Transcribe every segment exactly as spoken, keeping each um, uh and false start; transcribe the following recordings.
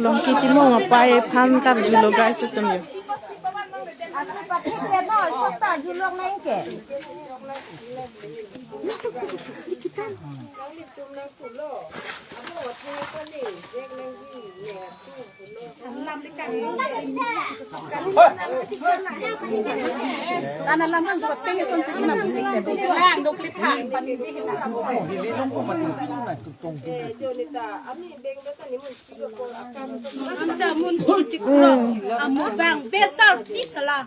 Longki Timung apei aphan karjulo guys itum yo. Amun chiklo, amun bang besar pisala.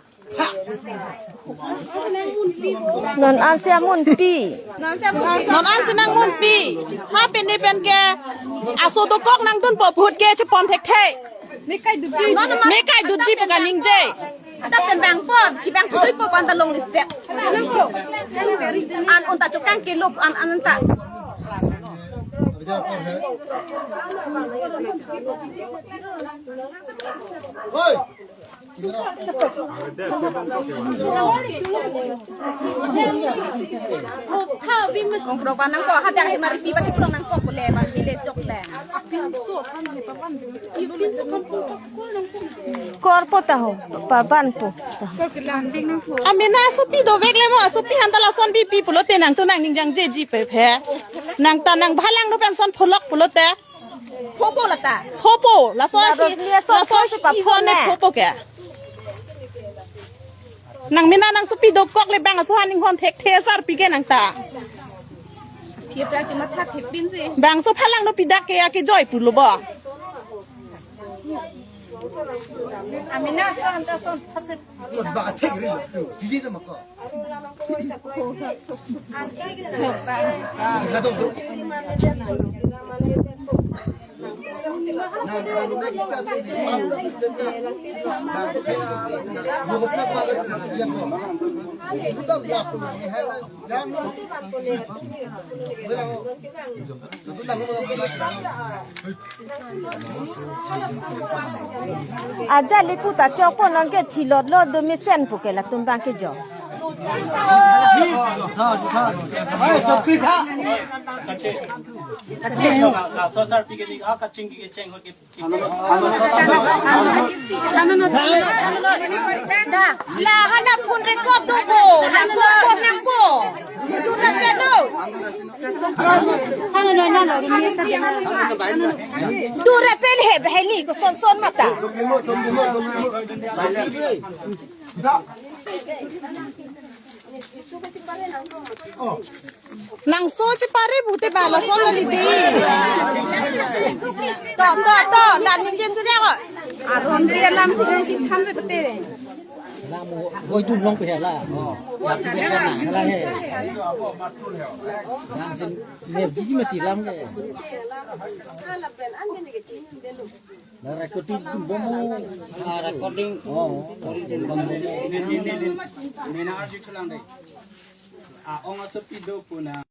Non ansi amunpi. Non ansi nangmunpi. Ha pini pen ke aso dokok nangdunpo, vote ke chepon thekthe. Mekai duji pu kaningje. Ada pen bang po, chibang thuipo panta longle set. An unta chokang kelok an an unta. Oi! Kong pro pa nangkok, hadak si mari pi pati pro nangkok kule, ban village jok le. Korpo taho, paban po. Amena asopi dovek le mo, asopi hanta lason bipi pulote nangtum nangning jangjeji pe phe. Nangta nang bhalang do penson pholok pulote. Phopo lata. Phopo, laso La hi, Rosli ason laso phosi pa hi phone ne. Phopo ke. Nangmena nangsopi dokok le bang aso haning hon thekthe sarpi ke nangta. Phia pra chuma thak thepin si. Bangso phalang do pidak ke ake joi pulo bo. Amena ason ta son phase. Ba thek ri lo. Didi to mako. Ajali puta chokpo nangke thilot lo do mesen puke latum bang ke jo. Sosar pikir ni ah kaching ke cheng hot ke. Da, la hana phone record do bo, la so ko nang bo. Situ na pe no. Dure pele he beheli ko son son mata. Nangso chepare pute ba lason lide. To, to, to, la ningje suri ako. Aron dia lam si nang kithan pe pute. Lam mo, boy dun long pe la. Lam pe na la he. Lam sin ne di mati lam ke. Na recording bom mo. Ah, recording. Oh. Nena arju chulang dai. Ah, ong asopi do puna.